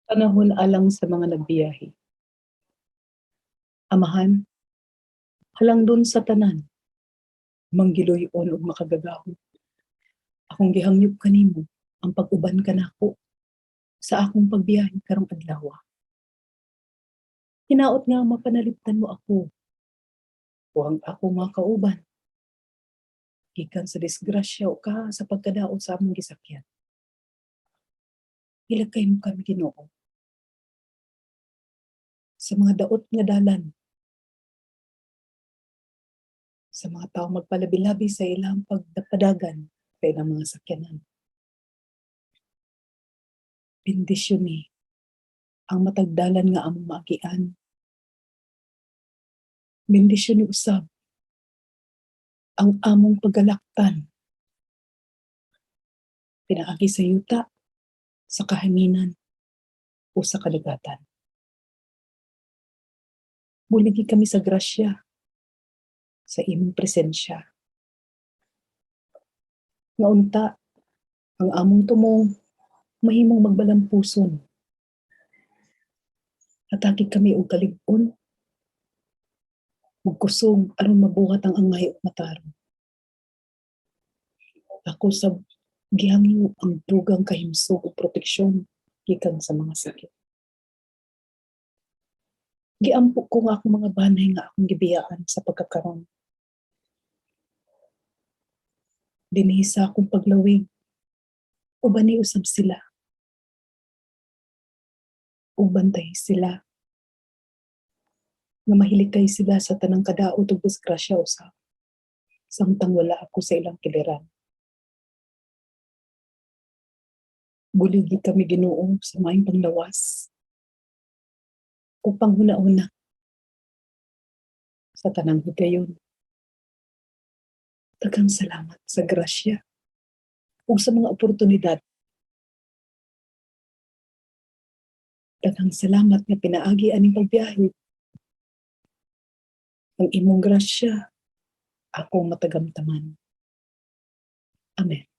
Panahon alang sa mga nagbiyahe. Amahan, halangdon sa tanan, manggiluy-on ug makagagahom. Akong gihangyop kanimo ang pag-uban kanako sa akong pagbiyahe karong adlaw. Hinaot nga mapanalipdan mo ako o ang akong mga kauban gikan sa disgrasya o ka sa pagkadaot sa among gisakyan. Hilakay mo kami, Ginoo, sa mga daot nga dalan, sa mga tawo magpalabi-labi sa ilang pagpadagan sa ilang mga sakyanan. Bendisyoni ang matag dalan nga among maagian. Bendisyoni usab ang among paggalaktan pinaagi sa yuta, sa kahanginan, o sa kadagatan. Buligi kami sa grasya sa imong presensya. Nga unta, ang among tumong mahimong magbalampuson. Hatagi kami og kalig-on ug kusog aron mabuhat ang angay ug matarong. Ako sa gihangyo ang dugang kahimsog ug proteksyon gikan sa mga sakit. Giampo ko nga akong mga banay nga akong gibiyaan sa pagkakaron. Dinhi sa akong paglawig, ubani usab sila. Ug bantay sila. Nga mahilikay sila sa tanang kadaot ug disgrasya usab samtang wala ako sa ilang kiliran. Buligi kami, Ginoo, sa maayong panglawas ug panghuna-huna sa tanang higayon. Daghang salamat sa grasya ug sa mga oportunidad. Daghang salamat nga pinaagi aning pagbiyahe. Ang imong grasya akong matagamtaman. Amen.